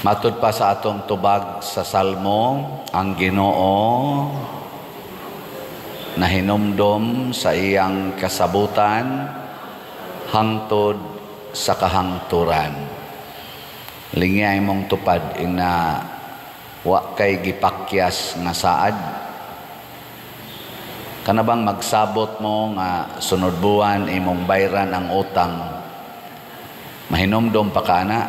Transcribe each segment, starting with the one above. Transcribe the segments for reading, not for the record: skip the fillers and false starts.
Matud pa sa atong tubag sa Salmo, ang Ginoo nahinumdom sa iyang kasabutan hangtod sa kahangturan. Lingya imong tupad ina wa kay gipakyas nga saad. Kana bang magsabot mo nga sunod buwan imong bayran ang utang, mahinumdom pa ka na?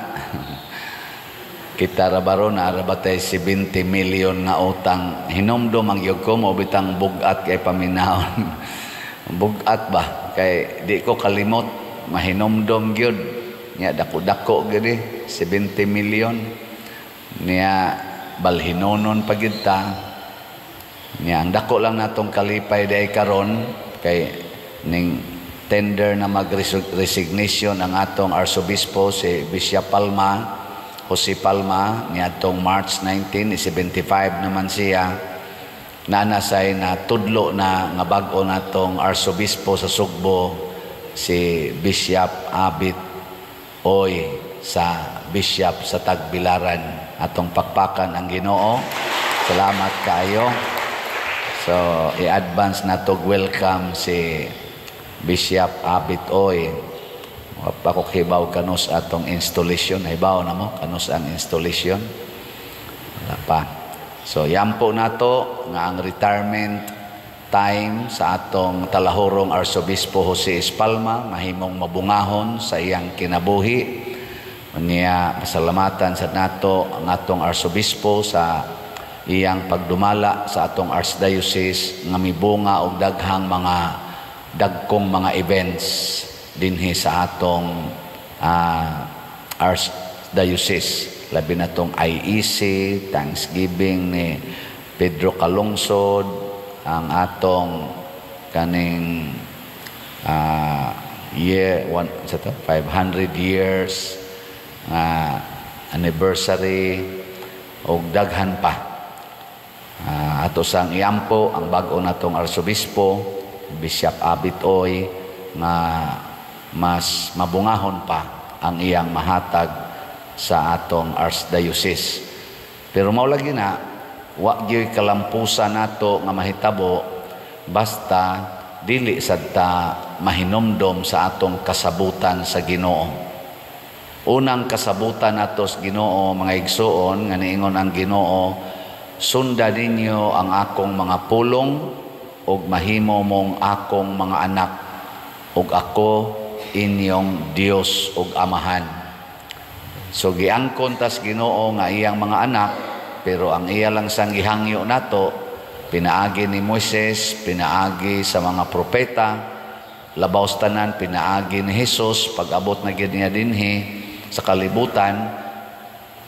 Kita ra ba ron, naa ra ba tay 70 million nga utang? Hinumdom ang gyud ko mo bitang bugat kay paminawon. Bugat ba kay di ko kalimot, mahinumdom gyud nya, dako-dako gyud eh, 70 million niya, balhinonon pa gyud ta niya. Ang dako lang natong kalipay day karon kay ning tender na mag-resignation ang atong arsobispo, si Bishop Palma, Jose Palma, niadtong March 19, 75 naman siya. Naanasay na tudlo na nga bag-o natong arsobispo sa Sugbo, si Bishop Abit Oy sa Bishop sa Tagbilaran. Atong pakpakan ang Ginoo. Salamat kaayo. So, i-advance na to, welcome si Bishop Abit Oy. Wa pa ko kibaw kanus atong installation. Hibaw na mo kanus ang installation? Wala pa. So, yampo nato nga ang retirement time sa atong talahurong Arsobispo Jose Espalma mahimong mabungahon sa iyang kinabuhi. Unya pasalamatan sa nato ang atong arsobispo sa iyang pagdumala sa atong archdiocese nga mibunga og daghang mga dagkong mga events dinhi sa atong archdiocese, labi na tong IEC, Thanksgiving ni Pedro Calungsod, ang atong kaning year one sa to 500 years anniversary og daghan pa. Ato sang iampo ang bag-o natong arsobispo, Bishop Abit Oy, nga mas mabungahon pa ang iyang mahatag sa atong archdiocese. Pero mao lagi na wa gyud kalampusan nato nga mahitabo basta dili sad ta mahinumdom sa atong kasabutan sa Ginoo. Unang kasabutan nato sa Ginoo, mga igsuon, nga niingon ang Ginoo, "Sunda ninyo ang akong mga pulong ug mahimo mong akong mga anak ug ako inyong Dios ug Amahan." So giangkon tas Ginoo nga iyang mga anak, pero ang iya lang sang gihangyo nato pinaagi ni Moises, pinaagi sa mga propeta, labaw sa tanan pinaagi ni Jesus pag-abot na gyud niya dinhi sa kalibutan,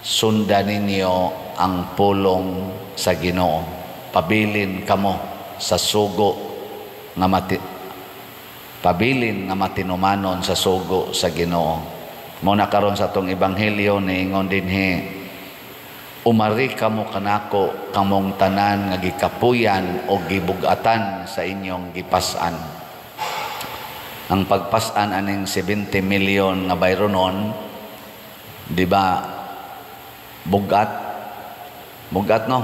"Sunda ninyo ang pulong sa Ginoo. Pabilin kamo sa sugo nga mati pabilin nga matinumanon sa sugo sa Ginoo." Mo na karon sa atong ebanghelyo niingon dinhi, "Umari kamo kanako kamong tanan nga gikapuyan o gibugatan sa inyong gipas-an." Ang pagpas-an aning 70 million nga bayronon, di ba bugat? Bugat, no?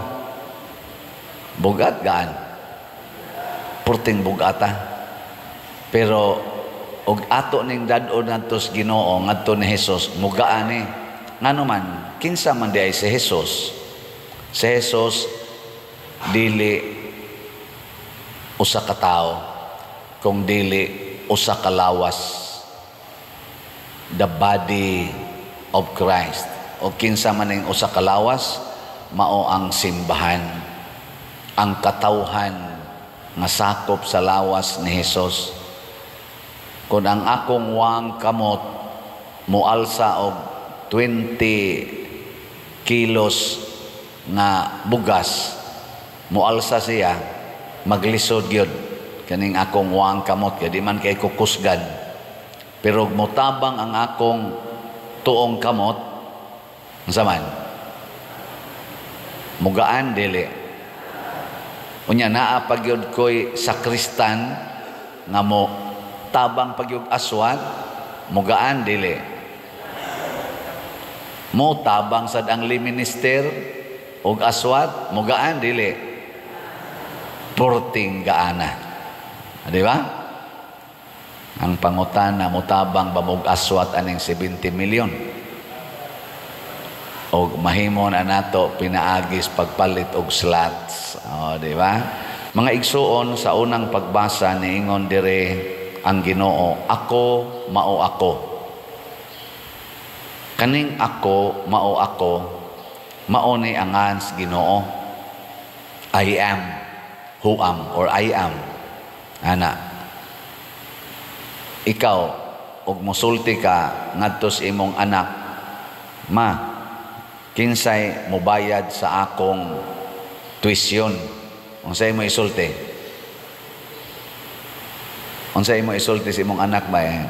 Bugat gaan. Purting bugata. Pero og ato ning dad-on ngadto sa Ginoo, ngadto ni Jesus, mugaan ni. Ngano man, kinsa man di ay si Jesus? Si Jesus dili usa ka tawo, kung dili usa ka lawas. The body of Christ. O kinsa man ning usa ka lawas? Mao ang simbahan. Ang katawhan nga sakop sa lawas ni Jesus. Kung ang akong wang kamot mualsa og 20 kilos nga bugas, mualsa siya, maglisod gyud kaning akong wang kamot kay di man kay kukusgan. Pero mutabang ang akong tuong kamot, unsa man? Mugaan dili? Unya naa pa gyud ko'y sakristan nga mo tabang pa gyud aswat, mugaan dili? Mo tabang sad ang lay minister og aswat, mugaan dili? Porting gaana. Di ba? Ang pangutana, mutabang ba mog aswat aning 70 million? Og mahimo na nato pinaagis pagpalit og slots. O, di ba? Mga igsuon, sa unang pagbasa niingon dire ang Ginoo, "Ako mao ako." Kaning "Ako mao ako" mao ni angan sa Ginoo. "I am who am" or "I am." Ana. Ikaw og musulti ka ngadto sa imong anak, "Ma, kinsay mobayad sa akong tuition?" Unsay mo isulti? Unsay mo isulti sa imong anak ba? Eh?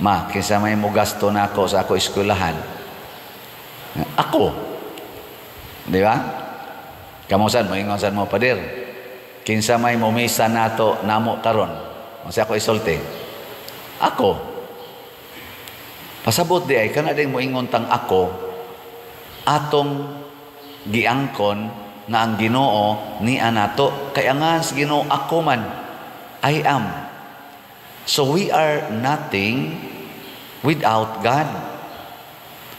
"Ma, kinsa may mo gasto nako sa ako eskwelahan?" "Ako." Di ba? Kamo sad moingon sad mo, "Pader, kinsa may momisa nato namo karon?" Unsa ako isulti? "Ako." Pasabot di ay kana din moingon tang "ako", atong giangkon nga ang Ginoo ni anato kay angan sa Ginoo, "Ako man", "I am". So we are nothing without God.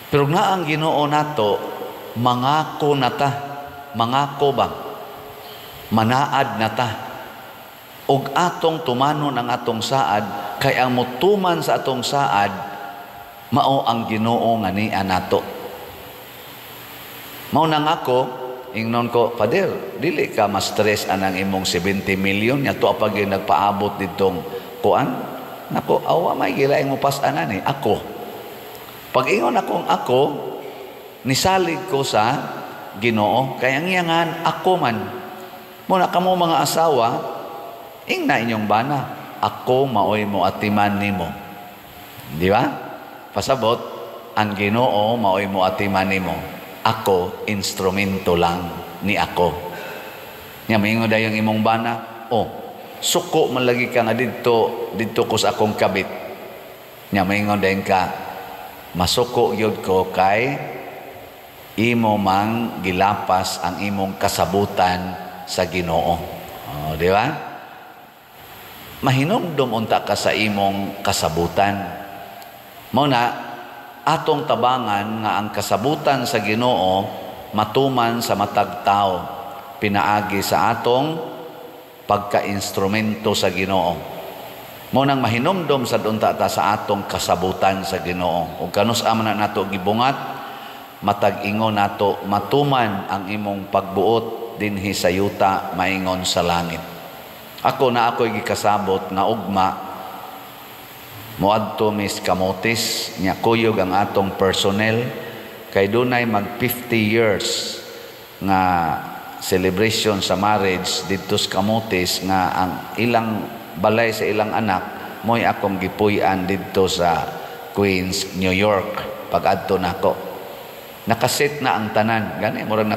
Pero nga ang Ginoo nato mangako na ta, mangako ba? Manaad na ta. Og atong tumanon ang atong saad kay ang mutuman sa atong saad mao ang Ginoo nga niya nato. Mao nang ako ingnon ko, "Pader, dili ka ma-stress anang imong 70 million nya to pag nagpaabot ditong kuan." Nako, awa may gilaing mo pas-anan eh. "Ako." Pag ingon akong "ako", nisalig ko sa Ginoo kay ang iyangan "Ako man". Muna kamo mga asawa, ingna inyong bana, "Ako maoy mo atiman nimo." Di ba? Pasabot, ang Ginoo maoy mo atiman nimo. Ako instrumento lang ni ako. Nya moingon dayon imong bana, "Oh, suko man lagi ka nga didto didto ko sa akong kabit." Nya moingon dayon ka, "Masuko gyud ko kay imo mang gilapas ang imong kasabutan sa Ginoo." Oh, di ba? Mahinumdum unta ka sa imong kasabutan. Mao na atong tabangan nga ang kasabutan sa Ginoo matuman sa matag tao pinaagi sa atong pagka-instrumento sa Ginoo. Mao nang mahinumdom sa unta ta sa atong kasabutan sa Ginoo. Ug kanus-a man na nato gibungat, matag ingon nato, "Matuman ang imong pagbuot dinhi sa yuta maingon sa langit." Ako na ako'y gikasabot nga ugma moadto mis Camotes, nya kuyog ang atong personnel kay dunay mag 50 years nga celebration sa marriage didto sa Camotes nga ang ilang balay sa ilang anak mo'y akong gipuy-an didto sa Queens, New York. Pag-adto nako, nakaset na ang tanan, gani murag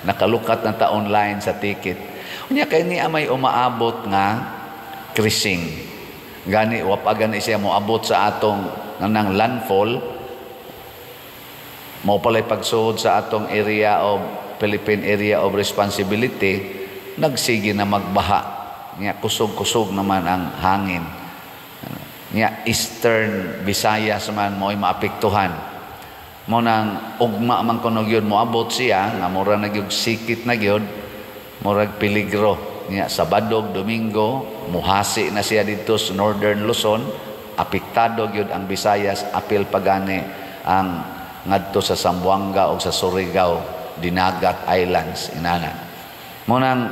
nakalukat na ta online sa ticket. Unya kay niya may umaabot nga krising, gani wa pa gani siya moabot sa atong nang landfall, mo palay pagsuod sa atong area of Philippine Area of Responsibility, nagsige na magbaha. Nya kusog-kusog naman ang hangin. Nya Eastern Visayas man mo'y maapektuhan. Mo nang ugma man kuno gyud moabot siya nga mura na gyud sikit na gyud, murag peligro. Nya Sabado, Domingo muhasi na siya didto sa Northern Luzon, apektado gyud ang Visayas, apil pagani ang ngadto sa Zamboanga o sa Surigao, Dinagat Islands inana. Mo nang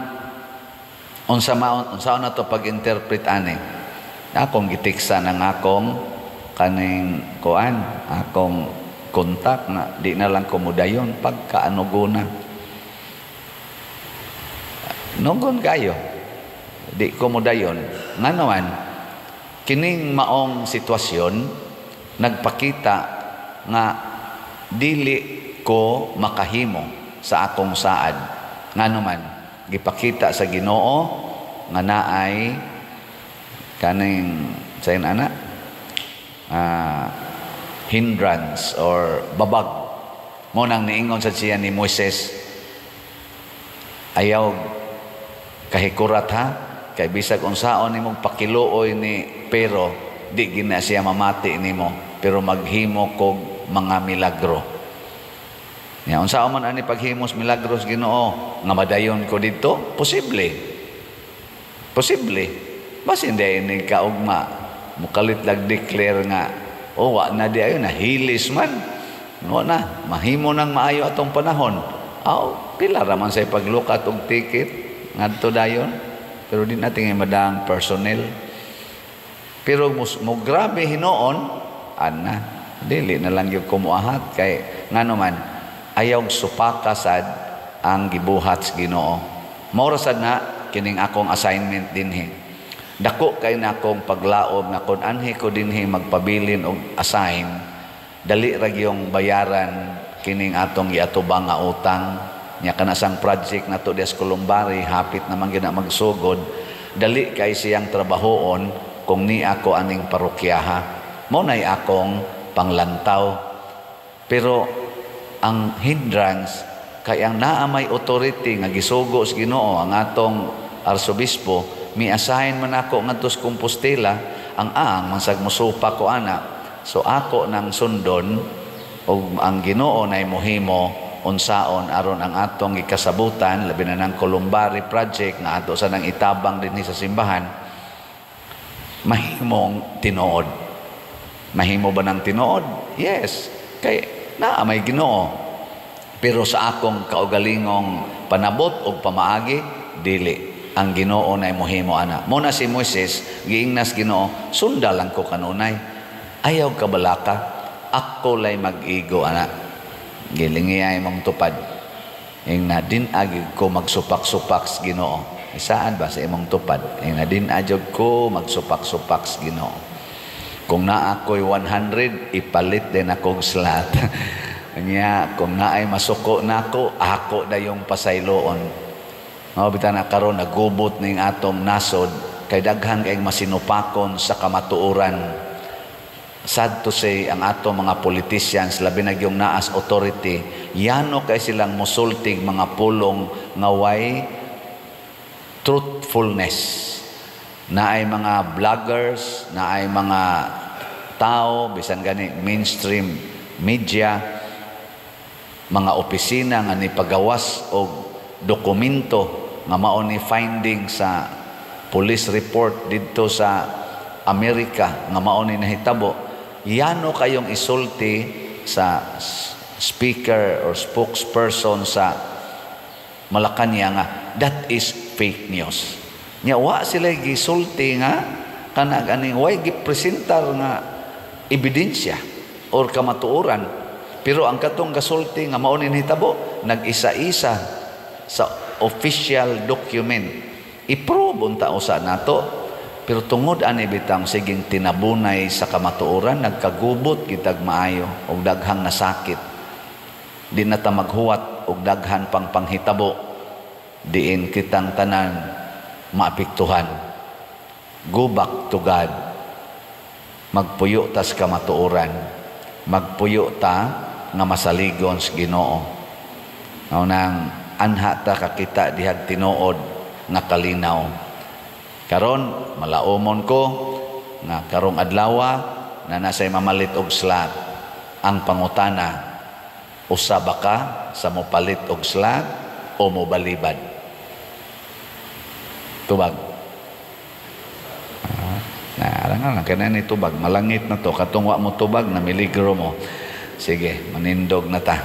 unsa maon unsa na to pag-interpret ani, akong gitiksa ng akong kaning kuan, akong kontak na di na lang kumudayon pagkaanugo na. Nugon kayo, di ko mudayon. Ngano man, kining maong sitwasyon nagpakita nga dili ko makahimo sa akong saad. Ngano man, gipakita sa Ginoo nga naay kaning sayon ana. hindrance or babag. Mo nang niingon sa siya ni Moises, "Ayaw kahikurat ha, kay bisag unsaon nimong pakiluoy ni pero di gina siya mamati nimo, pero maghimo kog mga milagro." Nya unsaon man ani paghimos milagros, Ginoo, nga madayon ko didto? Posible. Posible. Basin di ni kaugma mukalit lag declare nga, "Oh, wa na di ayo na hilis man. Wa na mahimo nang maayo atong panahon." Aw, pila ra man say paglukat og ticket ngadto dayon. Pero di natin ngay madang personnel. Pero mo grabe hinuon ana, dili na lang gyud kumuahat kay ngano man ayaw supaka sad ang gibuhat sa Ginoo. Mao ra sad na kining akong assignment dinhi. Dako kay na akong paglaom nga kun anhi ko dinhi magpabilin og assign, dali ra gyung bayaran kining atong giatubang nga utang. Nya kana sang project nato dias Columbari, hapit naman gyud na magsugod, dali kay siyang trabahoon kung ni ako aning parokyaha. Mo nay akong panglantaw. Pero ang hindrance kay ang naa may authority nga gisugo sa Ginoo, ang atong arsobispo, mi-assign man ako ngadto sa Compostela, ang mansag mosupa ko ana. So ako nang sundon ug ang Ginoo nay mohimo unsaon aron ang atong gikasabutan, labi na ng Columbari project nga ato sa nang itabang dinhi sa simbahan, mahimong tinuod. Mahimo ba ng tinuod? Yes, kay naa may Ginoo. Pero sa akong kaugalingong panabot og pamaagi, dili. Ang Ginoo nay mohimo ana. Mo na si Moises giingnas Ginoo, "Sunda lang ko kanunay. Ayaw kabalaka, ako lay mag-igo ana." Gilingi ay mong tupad. Ing na din agi ko magsupak-supak sa Ginoo. Isaan ba sa imong tupad? Ing na din adyog ko magsupak-supak sa Ginoo. Kung naa ako'y 100, ipalit din akong slot. Nya, kung naay masuko nako, ako dayong pasayloon. Mao bitaw na karon nagubot ning atong nasod kay daghan kay masinupakon sa kamatuoran. Sad to say, ang ato mga politicians, labi na yung naas authority, yano kay silang musultig mga pulong nga way truthfulness. Naay mga vloggers, naay mga tao, bisan gani mainstream media, mga opisina nga nipagawas og dokumento nga mao ni finding sa police report didto sa Amerika nga mao ni nahitabo, yano kayong isulti sa speaker or spokesperson sa Malacanang nga that is fake news. Nya wa sila gisulti nga kana ganing way gipresentar nga ebidensya or kamatuoran. Pero ang katong gasulti nga mao ni nahitabo, nag-isa-isa sa official document. I-prove unta usa nato. Pero tungod ani bitang siging tinabunay sa kamatuoran, nagkagubot kitag maayo og daghang nasakit. Di na ta maghuwat og daghan pang panghitabo diin kitang tanan maapektuhan. Go back to God. Magpuyo tas kamatuoran. Magpuyo ta nga masaligon sa Ginoo. Mao nang anha ta kakita dihag tinuod nga kalinaw. Karon malaumon ko nga karong adlawa na nasay mamalit og slot. Ang pangutana, usa ba ka sa mopalit og slot o mobalibad? Tubag. Ah, na arangan lang kaya ni tubag, malangit na to katong wa mo tubag na miligro mo. Sige, manindog na ta.